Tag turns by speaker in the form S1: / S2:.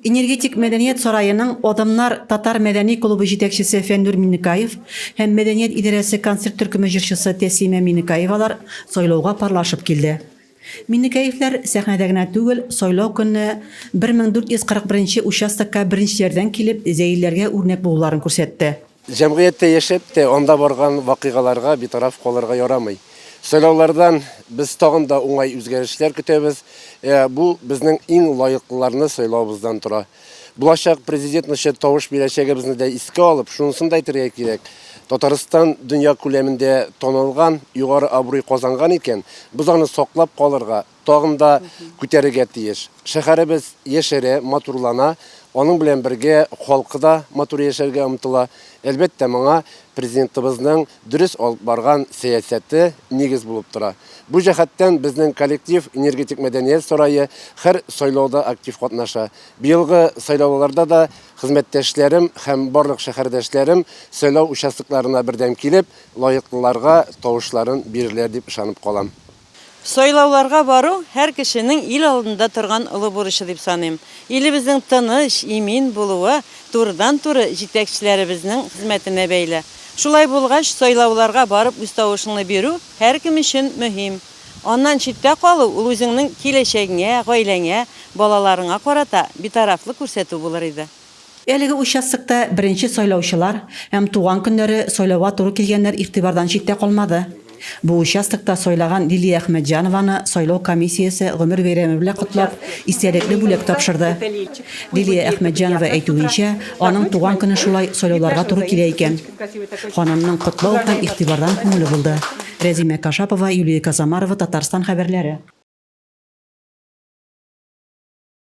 S1: Энергетик мәдәният сараеның Адымнар татар мәдәни клубы җитәкчесе Фәннүр Миннекаев һәм мәдәният идарәсе концерт төркеме җырчысы Тәслимә Миннекаевалар сайлауга парлашып килде. Миннекаевләр сәхнәдә генә түгел, сайлау көнне 1441 нче участокка беренчеләрдән килеп, зәйлеләргә үрнәк булуларын күрсәтте.
S2: Җәмгыятьтә яшәп тә, анда барган вакыйгаларга битараф калырга ярамый. Сайлаулардан без тагын да уңай үзгәрешләр көтәбез. Бу безнең иң лаеклыларны сайлавыбыздан тора. Булачак Президент нчы тавыш бирәчәгебезне дә искә алып, шунысын да әйтергә кирәк, Татарстан дөнья күләмендә танылган, югары абруй казанган икән, без аны саклап калырга, тагын да күтәрергә тиеш. Шәһәребез яшәрә, матурлана, аның белән бергә халкы да матур яшәргә омтыла. Әлбәттә, моңа Президентыбызның дөрес алып барган сәясәте нигез булып тора. Бу җәһәттән безнең коллектив Энергетик мәдәният сарае һәр сайлауда актив катнаша. Быелгы сайлауларда да хезмәттәшләрем һәм барлык шәһәрдәшләрем сайлау участокларына бердәм килеп, лаеклыларга тавышларын бирерләр дип ышанып калам.
S3: Сайлауларга бару һәр кешенең ил алдында торган олы бурычы дип саныйм. Илебезнең тыныч, имин булуы турыдан-туры җитәкчеләребезнең хезмәтенә бәйле. Шулай булгач, сайлауларга барып үз тавышыңны бирү һәркем өчен мөһим. Аннан читтә калу ул үзеңнең киләчәгеңә, гаиләңә, балаларыңа карата битарафлык күрсәтү булыр иде.
S1: Әлеге участокта беренче сайлаучылар һәм туган көннәре сайлауга туры килгәннәр игътибардан читтә калмады. Бу участокта сайлаган Лилия Әхмәтҗанованы сайлау комиссиясе гомер бәйрәме белән котлап, истәлекле бүләк тапшырды. Лилия Әхмәтҗанова әйтүенчә, аның туган көне шулай сайлауларга туры килә икән. Ханымның котлау һәм игътибардан күңеле булды. Рәзимә Кашапова, Юлия Казамарова, Татарстан хәбәрләре.